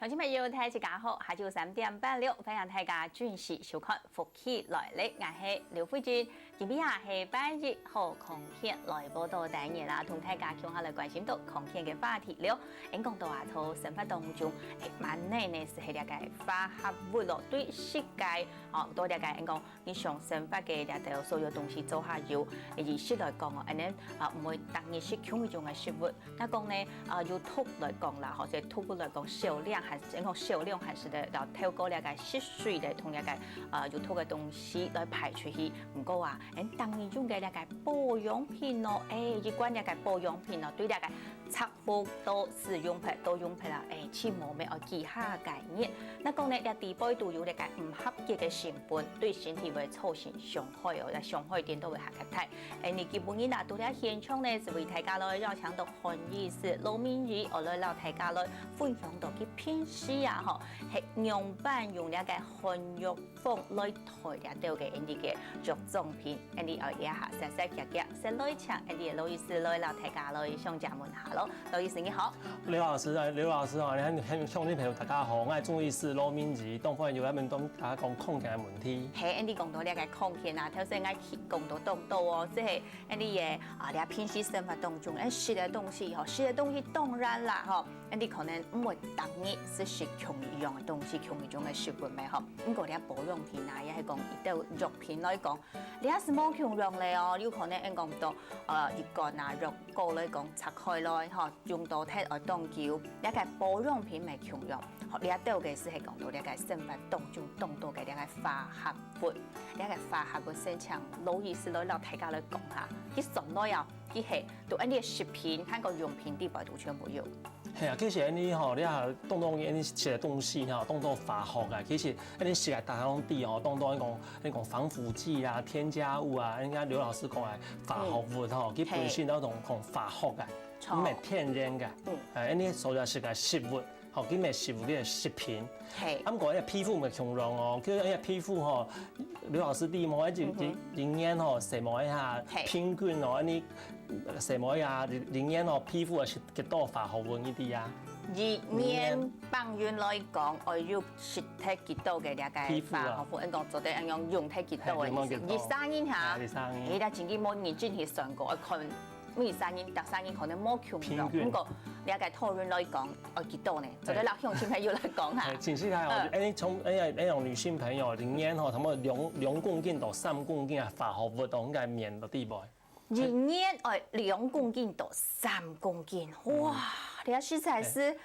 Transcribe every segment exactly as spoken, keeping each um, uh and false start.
鄉親朋友，大家好，下晝三點半了，歡迎大家準時收看《福氣來了》，𠊎係劉慧君。今晡日係拜一，好康健來報到單元啦，同大家共下來關心到康健个話題了。𠊎講到啊，在生活當中，誒，蠻多呢係這個化合物咯，對食个，哦，到這個𠊎講 日常生活个這兜所有東西做下有，以食來講哦，恁呢啊，毋會逐日食共一種个食物。若講呢，啊，有毒來講啦，吼，這毒物來講，少量還係，講少量還係个，然後透過這個食水來同這個，啊，有毒个東西來排出去。毋過啊，恁逐日用个這個保養品哦，誒，一罐這個保養品哦，對這個 重複到使用忒，到用忒啦，誒，起碼乜愛幾下個月。若講呢，這裡背肚有這個毋合格个成分，對身體會造成傷害哦，這傷害程度會較大。誒，你今晡日啊，到這現場呢，係為大家來邀請到韓醫師羅明儀，哦，來摎大家來分享到佢平時啊，吼，係仰般用這個漢藥 方來代這兜个𠊎俚个藥妝品，𠊎俚愛這下煞煞遽遽，先來請𠊎俚个羅醫師來摎大家來相借問下咯。羅醫師你好。劉老師啊，劉老師啊，你好，鄉親朋友大家好，𠊎係中醫師羅明儀，當歡迎有來問大家講康健个問題。係，𠊎俚講到這個康健啊，頭先𠊎講到當多哦，這係𠊎俚个啊，這平時生活當中，誒，食个東西吼，食个東西當然啦吼， 𠊎俚可能毋會逐日係食共一樣个東西，共一種个食物咩吼。毋過這保養品啊，也係講一兜藥品來講，這係無共樣个哦。有可能𠊎講到，呃，一罐啊，藥膏來講，拆開來吼，用到忒愛當久，這個保養品乜共樣。吼，這兜个係係講到這個生活當中當多个這個化合物，這個化合物先請羅醫師來摎大家來講下，佢算來啊， 佢係對𠊎俚个食品還過用品裡背肚全部有。係啊，其實𠊎俚吼，這下當多𠊎俚食个東西吼，當多化學啊。其實𠊎俚食个大家攏知吼，當多講，講防腐劑啊、添加物啊，人家劉老師講个化學物吼，佢本身都同講化學个，著。毋係天然个。嗯。誒，𠊎俚所有食个食物，吼，佢毋係食物，佢係食品。係。啊，毋過𠊎俚皮膚毋係共樣哦，其實𠊎俚皮膚吼，劉老師知無？一一一年吼，承蒙一下，係。平均哦，𠊎俚 承蒙啊，一年哦，皮膚係食幾多化學物你知啊？一年平均來講，愛用食忒幾多个這個皮膚啊。化學物，應該做得恁樣用忒幾多个意思。係，用忒幾多。二三年哈，係，二三年。誒，但真經無認真去算過，愛看每三年、逐三年可能無共樣。平均。毋過這個討論來講，愛幾多呢？做得摎鄉親朋友來講哈。係，真係哦，嗯。誒，從，誒，誒，那種女性朋友，一年吼，差不多兩，兩公斤到三公斤个化學物，都應該面到底背。 一年愛兩公斤到三公斤，哇，這實在係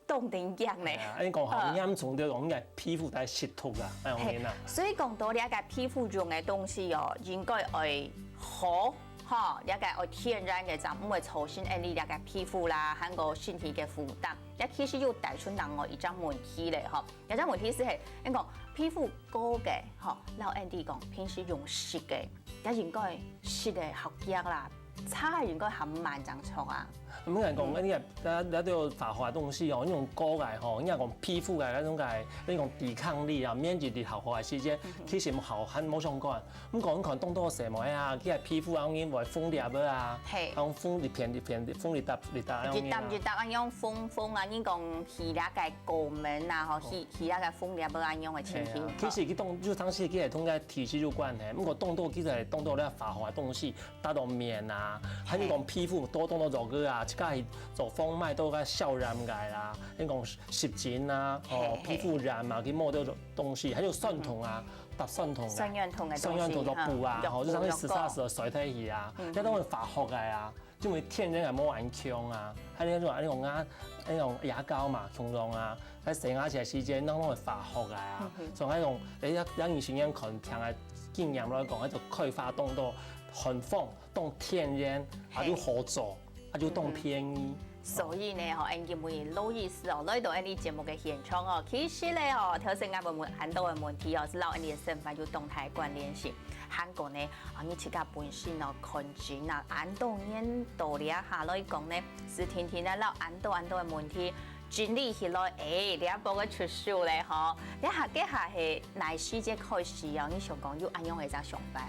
當頂驚呢。係啊，恁講吼，嗯。嚴重就容易皮膚帶濕毒啊，恁樣啊。係，所以講到這個皮膚用个東西哦，應該愛好，吼，這個愛天然个，正毋會造成𠊎俚這個皮膚啦，還過身體个負擔。這其實又帶出另外一隻問題咧，吼。 這隻問題係，係，𠊎講皮膚膏个，吼，摎𠊎俚講平時用食个，也應該食个較遽啦，擦應該較慢正著啊。毋過講，嗯。你看，這，這兜化學个東西哦，你用膏个吼，你若講皮膚个該種个，你講抵抗力啊、免疫力較好个時間，嗯哼。其實無好，還無相關。 毋過你看當多細妹啊，佢个皮膚啊，容易會紅粒仔啊，係。啊，紅一片一片，紅一搭一搭恁樣啊。一搭一搭恁樣紅紅啊，你講起那個溝門啊，吼，起，起那個紅粒仔恁樣个情形。係啊，其實佢當，就當時佢係同該體質有關係，毋過當多其實係當多咧化學个東西，打到面啊，還有講皮膚多當多肉个啊，自家去做風脈都該消炎个啦，你講濕疹啊，哦，係，皮膚炎啊，去摸到東西，還有酸痛啊。 搭酸痛个。酸軟痛个東西，酸軟痛就補啊，吼，就像你食啥食衰退去啊，嗯。這都係化學个啊，因為天然个無恁強啊，還有種，還有種啊，還有種牙膏嘛，共樣啊，在洗牙齒个時間，那種化學个啊，嗯哼。所以那種，誒，要，要你先看病个經驗來講，那種開發動作很豐，當天然，啊，又好做。 啊，就當便宜。嗯。所以呢，吼，𠊎俚今晡日羅醫師哦，來到𠊎俚節目个現場哦，其實呢，吼，頭先𠊎問問恁多个問題哦，係摎𠊎俚个生活有當大个關聯性。還過呢，啊，你自家本身哦，看診啊，恁多年到這下來講呢，係定定仔摎恁多恁多个問題整理起來，誒，這下報个出手咧，吼。這下，這下係哪時節開始哦，你想講有恁樣个一隻想法？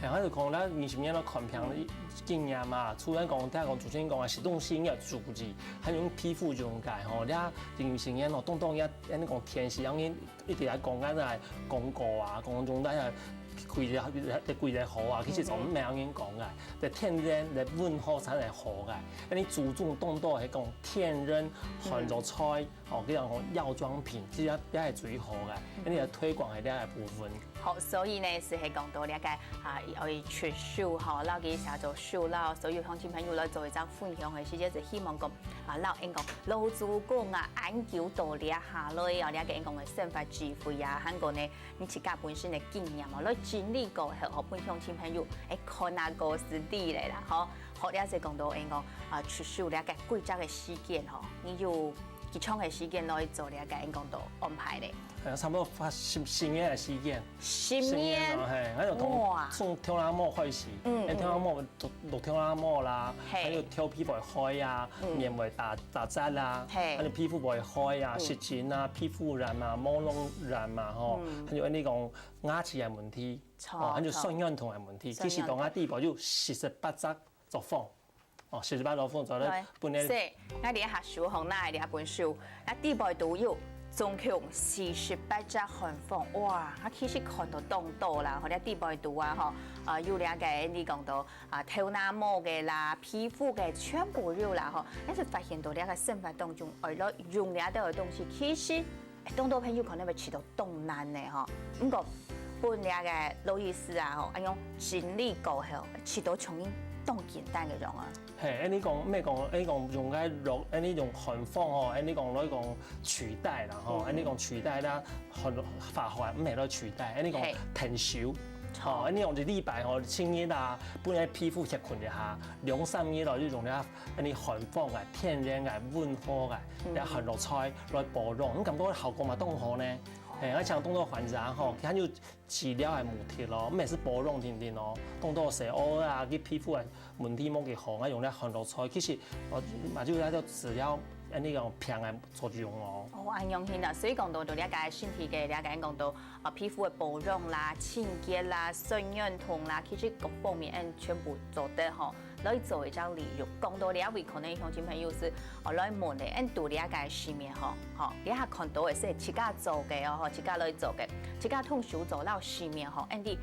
係，𠊎就講，咱二十年來看病，嗯。經驗啊，除了講，聽講主持人講啊，食東西愛注意，還有皮膚用个吼，你看零星个吼，當當也，恁講天時，因為一直來講緊个廣告啊，講用个貴个貴个好啊，其實從毋係恁講个，在天然、在溫和才係好个，恁注重當多係講天然韓國菜。 哦，這樣講藥妝品，其實也也係最好个，恁樣推廣个這个部分。好，所以呢，就係講到這个啊，愛出手吼，摎佢寫做手，摎所有鄉親朋友來做一張分享个時節，就希望講啊，摎𠊎講老祖公啊，恁久到這下來哦，這个𠊎講个生活智慧啊，還過呢，你自家本身个經驗哦，來整理過後，吼，分鄉親朋友，誒，看啊，過實地个啦，吼。好，這就講到𠊎講啊，出手這个規則个時間吼，你有 幾長个時間來做這个𠊎講到安排咧？呃，差不多花十，十年个時間。十年？十年哦，嘿，𠊎就從，哇。從頭那毛開始，嗯，哎，頭那毛落，落頭那毛啦，嘿。還有頭皮會開啊，嗯。面會打，打結啦，嘿。還有皮膚會開啊，嗯。濕疹啊，皮膚炎啊，毛囊炎啊，吼，嗯。還有恁樣講牙齒个問題，著，哦，還有著。酸軟痛个問題，酸軟痛。其實到𠊎底背有四十八隻作坊。 哦，四十八作坊做得來，分你。係，𠊎這下手項拿這本書，𠊎底背都有總共四十八隻漢方，哇，𠊎其實看到當多啦，吼，這底背都啊，吼，啊，有這个你講到啊，頭那毛个啦，皮膚个全部有啦，吼，但是發現到這个生活當中，愛來用這兜个東西，其實 當多朋友可能會試著當難呢吼。毋過，分這个羅醫師啊吼，恁樣整理過後，試著像當簡單个樣啊。嘿，恁樣講，毋係講，恁樣講用該落，恁樣用漢方吼，恁樣講來講取代啦吼，嗯。恁樣講取代啦，漢化學毋係來取代，恁樣講嘿。𢯭手。吼，恁樣用一禮拜吼，清日啊，本來皮膚歇睏一下，兩三日咯，就用了 恁樣漢方个、天然个、溫和个，嗯。也漢藥材來保養，你感覺效果嘛當好呢。嘿，啊，像當多患者吼，佢有治療个目的咯，毋係保養定定咯，當多細胞啊，佢皮膚个問題無幾好，啊，用了漢藥材，其實，哦，嘛就係做治療，恁樣講病个作用哦。哦，恁樣形啊，所以講到，就了解身體个，了解講到 啊，皮膚个保養啦、清潔啦、酸軟痛啦，其實各方面，嗯，全部做得吼，來做一張利用。講到這位，可能鄉親朋友係，哦，來問个，嗯，都了解市面吼，吼，這下看到个係自家做个哦，吼，自家來做个，自家動手做到市面吼，嗯，你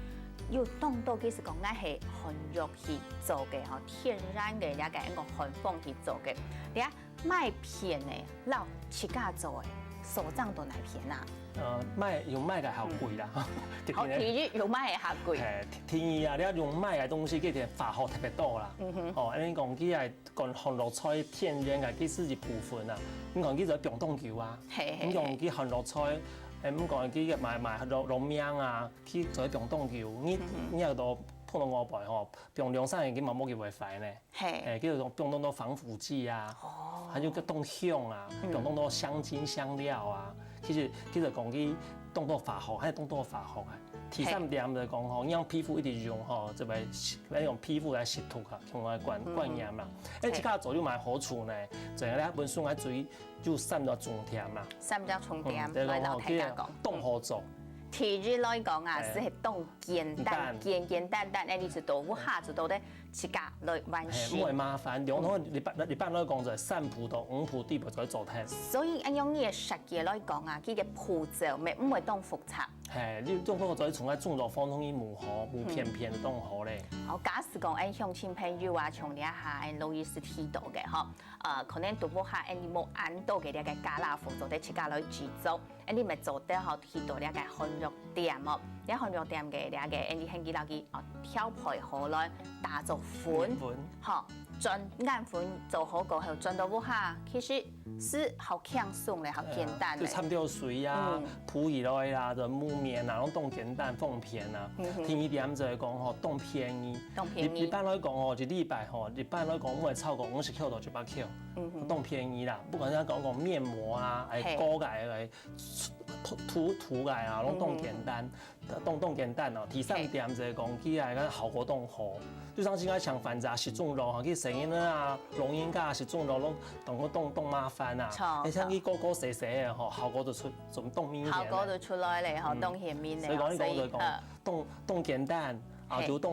有當多其實講，𠊎係漢藥去做个吼，天然个，了解，嗯，講漢方去做个，這 賣片呢，摎自家做个，所長都哪片啊？呃，賣，用賣个較貴啦。嗯。好，第一用賣个較貴。嘿，第，第二啊，你愛用賣个東西，佢个化學特別多啦。嗯哼。哦，恁樣講，佢个講漢藥材天然个，佢係一部分啊。你講佢就放當久啊。嘿，嘿，你講佢漢藥材，誒，你講佢賣，賣落，落名啊，佢就放當久。你，嗯哼。你愛到普通外背吼，放兩三年，佢嘛無機會壞呢。 嘿。誒，叫做放當多防腐劑啊，哦。還有个當香啊，嗯。放當多香精香料啊。其實，其實講佢當多化學，還有當多化學啊。第三點就係講吼，嘿。讓皮膚一直用吼，就會，會用皮膚來吸毒啊，像个管，嗯。管炎嘛。誒，嘿。自家做有麼个好處呢？就係咧，本身愛注意，就三隻重點嘛。三隻重點，嗯，就係講吼，來摎大家講。佢个當好做。第一來講啊，哎。係當 簡單，簡簡單單，恁樣就到，屋下就到得自家來完成。嘿，毋會麻煩，然後一般，一般來講，在三步到五步底背就做得。所以，恁樣你个設計來講啊，佢个步驟，毋會，毋會當複雜。嘿，你用到做得從該動作方向去模仿，模片片就當好咧。好，假使講，恁鄉親朋友啊，像這下，恁羅醫師提到个吼，呃，可能都屋下，恁你無恁多个這个家樂福，做得自家來製作。 恁你乜做得吼去到這个漢藥店哦，這漢藥店个這个恁你肯佢摎佢哦調配好來打做粉，粉。吼，轉眼粉做好過後轉到屋下，其實係好輕鬆咧，好簡單咧。就摻兜水啊，嗯。鋪起來啊，就木棉啊，攏當簡單，方便啊。嗯哼。第二點就係講吼，當便宜。當便宜。一，一般來講吼，一禮拜吼，一般來講毋會超過五十塊到一百塊。嗯哼。當便宜啦，不管係講講面膜啊，哎，嘿。膏个，哎， 塗，塗，塗个啊，攏當簡單，嗯。當，當簡單哦。第三點就係講，佢个效果當好。就像現在像患者食中藥吼，佢細人仔啊、老人家食中藥，攏當，當，當麻煩啊。著，哎，像佢膏膏洗洗个吼，效果就出，就當明顯了。效果就出來咧吼，嗯。當顯明咧吼，所以講，你講就講，所以，呃。當，當簡單啊，嘿。就當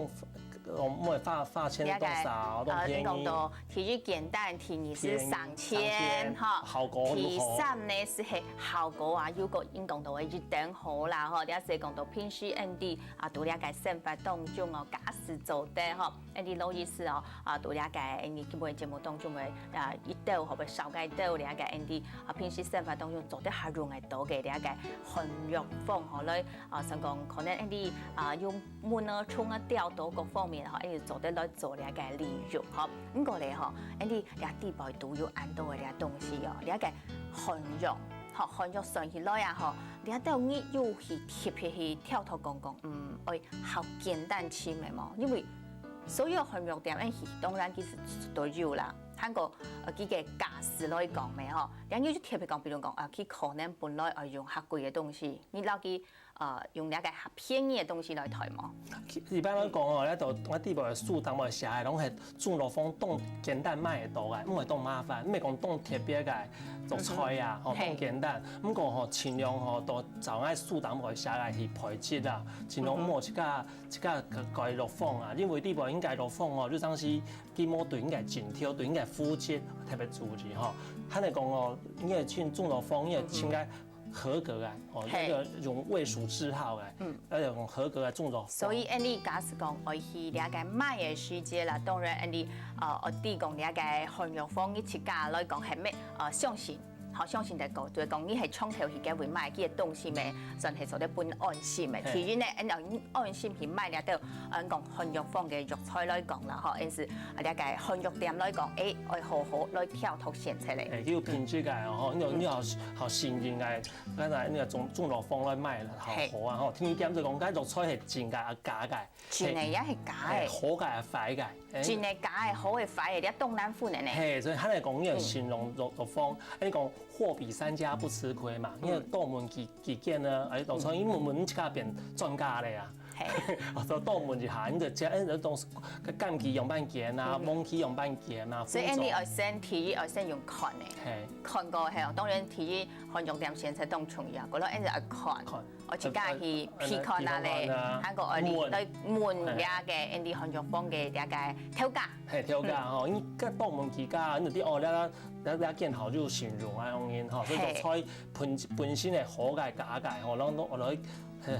哦，莫花花钱多少，都便宜。呃，你讲到第一简单，第二是省钱，便宜，省钱，哈，效果又好。第三呢是嘿效果啊，又个，你讲到个一等好啦，哈，你也是讲到平时恁样啊，都了解生活当中哦，假使做得哈，恁样老意思哦，啊，都了解，你今日节目当中个啊，一兜，好不好？少个一兜，了解恁样啊，平时生活当中做得还用得到个，了解换药方，好来啊，像讲可能恁样啊，用 蚊啊、虫啊、吊到各方面吼，一直做得來做這个利用吼。毋過咧吼，恁樣這底背都有恁多个這東西哦，這个漢藥，吼，漢藥算起來啊吼，這兜你有去特別去挑討講講，嗯，愛較簡單尋个無？因為所有漢藥店，誒，當然其實都有啦，還過呃，佢个價數來講个吼，這樣你就特別講，比如講啊，佢可能本來愛用較貴个東西，你摎佢 呃，用這个較便宜个東西來代無？一般來講哦，這都𠊎底背个書單會寫个，攏係中藥房當簡單買得到个，毋會當麻煩，毋係講當特別个做菜啊，吼，嘿。當簡單。毋過吼，盡量吼，都照𠊎書單會寫个去配置啊，盡量毋好自家自家改藥方啊，因為底背應該藥方哦，就像是佢無對應該症頭，對應該膚質特別注意吼。還係講哦，你愛尋中藥方，你愛尋个 合格个，哦，嘿。那個用衛署字號个，嗯。要用合格个中藥。所以，恁樣假使講愛去這个買个時節啦，當然恁樣，呃，愛提供這个漢藥房，你自家來講係乜，呃，相信，好相信得過，就係講你係從頭去該位買，佢个東西乜，算係做得分安心个。嘿。第一呢，恁樣安心去買了，就，呃，講漢藥房个藥材來講啦，吼，因此，啊，這个漢藥店來講，誒，愛好好來挑討選擇个。誒，有品質个哦，吼，你有，你有好，好信任个 該來那個中，中藥房來買啦，好，嘿。好啊，吼，第一點就講，該藥材係真个啊假个？真个也係假个。嘿，好个啊壞个？誒。真个假个，好个壞个，你當難分个呢。嘿，所以佢來講，你有形容藥，藥房，誒，你講貨比三家不吃虧嘛，因為多問幾，幾間呢，誒，藥材一問問，你自家變專家了呀。 嘿。哦，就多問一下，你就知，誒，這東西，該柑橘樣般揀啊，嗯。黃曲樣般揀啊，所以，誒，你愛先，第一愛先用看个。嘿。看過後，當然第一漢藥店選擇當重要，過來，誒，愛看。看。愛自家去，呃，呃，鼻看啊咧，鼻看啊，還過愛你，問。來問這个，誒，你漢藥房个這个頭家。嘿，頭家吼，嗯。你該多問幾家，你就知，哦，這，這，這間好就信用啊，用人吼，所以就，嘿。採本，本身个好个假个吼，然後，然後 係，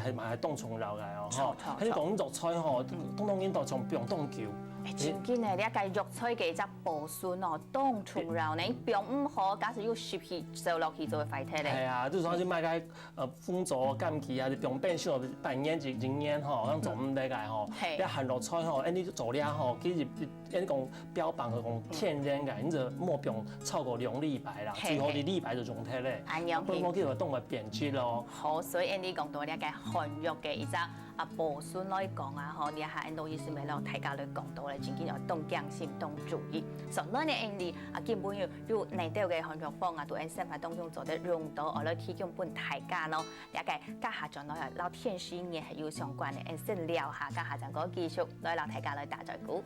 係嘛，係當重要个哦，吼。著，著，你講藥材吼，著。當當緊都像放當久。誒，真緊誒，你个藥材个一隻保存哦，當重要呢。你放毋好，假使有濕氣走落去，就會壞忒咧。係啊，就算係買个，呃，紅棗、柑橘啊，你放冰箱半年、一，一年吼，樣做毋得个吼。嘿。你還藥材吼，誒，你做了吼，其實 人講標榜个講天然个，你就莫放超過兩禮拜啦，嘿，最好一禮拜就用忒咧，嘿。恁樣，不然佢就當會變質咯。好，所以恁樣講到這个漢藥个一隻啊保存來講啊，吼，這下恁多醫生來摎大家來講到咧，真緊要當驚心、當注意。所以呢，恁樣啊，根本有有哪兜个漢藥方啊，都恁生活當中做得用到，我來提供分大家咯。這个這下轉來啊，摎天時熱係有相關个，恁先尞下，這下正過繼續來摎大家來打嘴鼓。